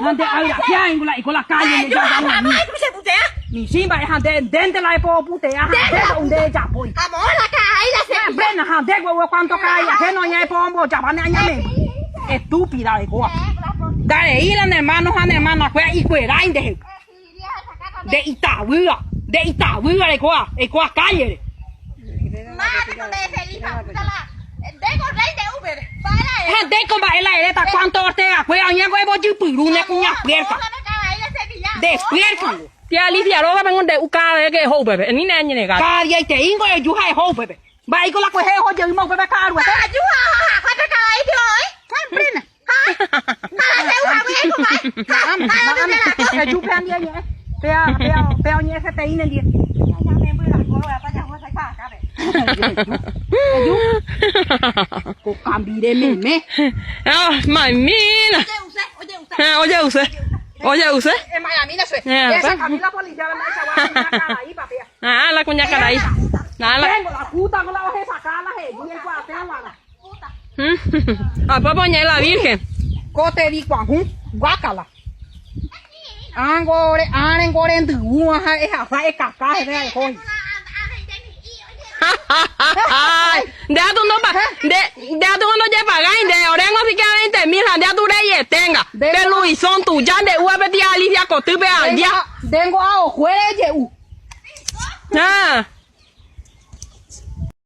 Nande agraciada la iko la calle ne ya Michĩ mba'e ha nde ndénte la epoputea ha nde ko nde ejapói. Brena ha nde guegue cuánto karai ajeno ña epombojáva ne añamemby. Estúpida rekóva. Ndarei la ne hermano ha ne hermana kuéra ikuerái ndehegui. Nde itavýva, nde itavýva rekóva, eikóva cállere. Ha ndéiko mba'e la eréta cuánto Ortega kuéra oñango embojypyru ne kuña puerca. Despierta ngo. Tía Alicia rógape ngo nde'u cada vez que eho upépe. Ani ne añenega. Cada diaitei ngo eju ha eho upépe. Mba'éiko la kuehe eho jeýma upépe ka'aruete. Eju pe andie ñe'ẽ. Pea, pea, pea oñe'ẽsetei nendie. Eju. Ko kambire meme. Ah, mamina. Oje'use. Oje'use. Ema'ẽmína che. Eh, Esa Camila policía la mba'eichagua kuñakarai papea. Ah, la kuñakarai. Ah, la... Tengo la puta con la ohesaka la he'i eikuaate hag̃uarã. Apópe oñe'ẽ la Virgen. Ko terikuahũ guákala. Ángo ore árengo rendyvu ha ehasa ekaka hese ha ehói. Nde atu no pa nde nde atu no jepagái nde orengo si que 20 mil ha nde atu reietenga. Pe Luisón tuja nde ua pe tía Alicia kotýpe al día. Ndengo aokuére je'u. Ah.